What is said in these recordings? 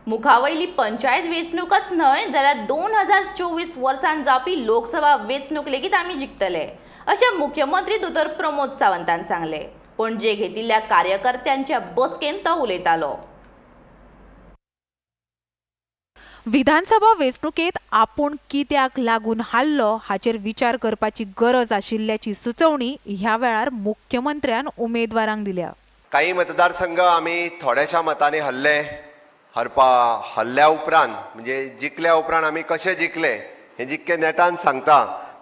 मुखावयली पंचायत वेंचणूकच न्हय जाल्यार 2024 वर्सान जावपी लोकसभा वेंचणूक लेगीत आमी जिखतले, अशें मुख्यमंत्री दोतोर प्रमोद सावंतान सांगलें. पणजे घेतिल्ल्या कार्यकर्त्यांच्या बसकेंत तो उलयतालो. विधानसभा वेंचणुकेत आपूण कित्याक लागून हारलो हाचेर विचार करपाची गरज आशिल्ल्याची सुचोवणी ह्या वेळार मुख्यमंत्र्यान उमेदवारांक दिल्या. काही मतदारसंघ आमी थोड्याशा मतांनी हरले. हरल्या उपरांत म्हणजे जिखल्या उपरांत आमी कशे जिखले हें जितकें नेटान सांगता,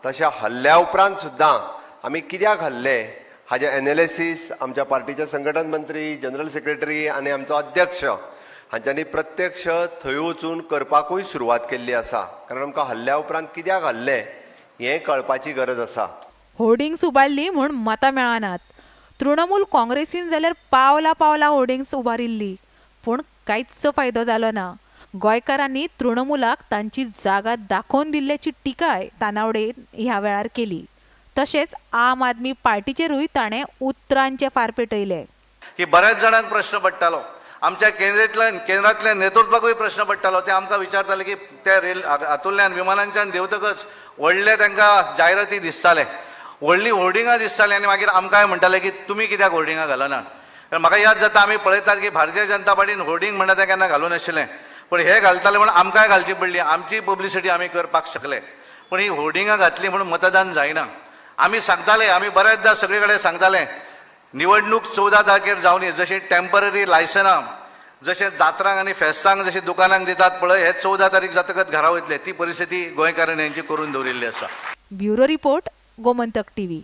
तशें हरल्या उपरांत सुद्दां आमी कित्याक हरले हाजें एनालिसीस आमच्या पार्टीचे संघटन मंत्री, जनरल सेक्रेटरी आनी आमचो अध्यक्ष हांच्यांनी प्रत्यक्ष थंय वचून करपाकूय सुरवात केल्ली आसा. कारण आमकां हरल्या उपरांत कित्याक हरले हें कळपाची गरज आसा. होर्डिंग्स उबारली म्हूण मतां मेळनात. तृणमूल काँग्रेसीन जाल्यार पावला पावला होर्डिंग्स उबारिल्ली, पूण कांयच फायदो जालो ना. गोंयकारांनी तृणमूलाक तांची जागा दाखोवन दिल्ल्याची टिकाय तानावडेन ह्या वेळार केली. तशेंच आम आदमी पार्टीचेरूय ताणें उतरांचे फार पेटयले. की बऱ्याच जाणांक प्रश्न पडटालो, आमच्या केंद्रांतल्या नेतृत्वाकूय प्रश्न पडटालो. ते आमकां विचारताले की त्या रेल हातूंतल्यान विमानांच्यान देंवतकच व्हडले तांकां जायराती दिसताले, व्हडलीं होर्डिंगां दिसतालीं आनी मागीर आमकांय म्हणटाले की तुमी कित्याक होर्डिंगां घालनात. कारण म्हाका याद जाता, आमी पळयतात की भारतीय जनता पार्टीन होर्डिंग म्हणटा तें केन्ना घालूं नाशिल्लें, पूण हे घालताले म्हूण आमकांय घालची पडली. आमची पब्लिसिटी आमी करपाक शकले, पूण ही होर्डिंगां घातली म्हूण मतदान जायना. आमी सांगताले, आमी बऱ्याचदा सगळे कडेन सांगताले, निवडणूक 14 तारखेर जावनी. जशी टेम्पररी लायसनां जशें जात्रांक आनी फेस्तांक जशी दुकानांक दितात पळय, हे 14 तारीख जातकच घरा वयतले, ती परिस्थिती गोंयकारांनी हेंची करून दवरिल्ली आसा. Bureau report, Gomantak TV.